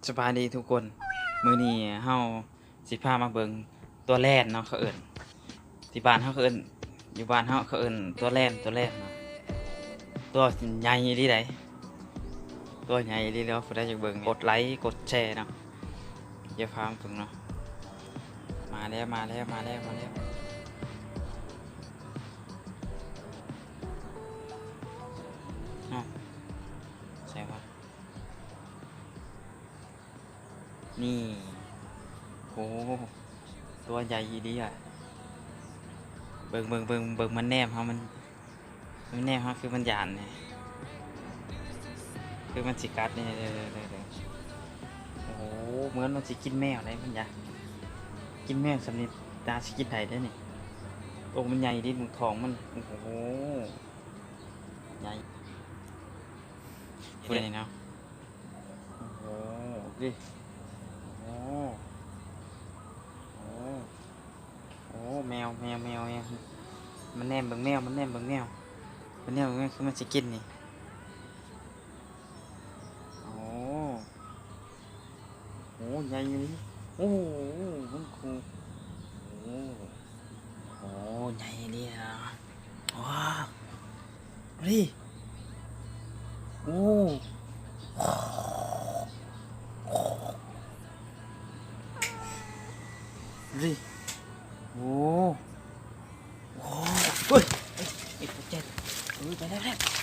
ສະບາຍດີທຸກຄົນ ມື້ນີ້ເຮົາຊິພາມາເບິ່ງຕົວແລນເນາະ ເຂົາເອີ້ນ ທີ່ບ້ານເຮົາເຂົາເອີ້ນ ຢູ່ບ້ານເຮົາເຂົາເອີ້ນຕົວແລນ ຕົວແລນເນາະ ຕົວໃຫຍ່ອີ່ຫຼີໃດ໋ ຕົວໃຫຍ່ອີ່ຫຼີເນາະ ຜູ້ໃດຢາກເບິ່ງກົດໄລກົດແຊເນາະ ດຽວພາມາເບິ່ງເນາະ ມາແລ້ວ ມາແລ້ວ ມາແລ້ວ ມາແລ້ວ ເອົ້າ ໃສວະ? ນີ້ ໂອ້ ຕົວໃຫຍ່ອີ່ຫຼີອະ ເບິ່ງ ເບິ່ງ ເບິ່ງ ເບິ່ງ ມັນແນມເຮົາ ມັນ ມັນແນມເຮົາ ຄືມັນຢ້ານນີ້ ຄືມັນຊິກັດນີ້ ເດີ ໂອ້ໂຫ ເໝືອນມັນຊິກິນແມວໃດ໋ ມັນຢາກກິນແມວສ່ຳນີ້ ຕາຊິກິນໄດ້ເດ້ນີ້ ໂອ້ ມັນໃຫຍ່ອີ່ຫຼີ ເບິ່ງທ້ອງມັນ ໂອ້ໂຫ ໃຫຍ່ ຜູ້ໃດເນາະ ໂອ້ໂຫ ໂອ້ ໂອ້ ໂອ້ ແມວ ແມວ ແມວ ແມວ ມັນແນມເບິ່ງແມວ ມັນແນມເບິ່ງແມວ ມັນແນມເບິ່ງແມວ ຄືມັນຊິກິນນີ້ ໂອ້ ໂອ້ ໃຫຍ່ອີ່ຫຼີ ໂອ້ ມັນ ໂອ້ ໂອ້ ໃຫຍ່ອີ່ຫຼີນະ ວ້າວ ເຮີ້ຍ ໂອ້ ເຮີ້ຍ ໂອ້ ໂອ້ ເຮີ້ຍ ເອີຍ ເອີຍ ເອີຍ ໄປແລ້ວ ໄປແລ້ວ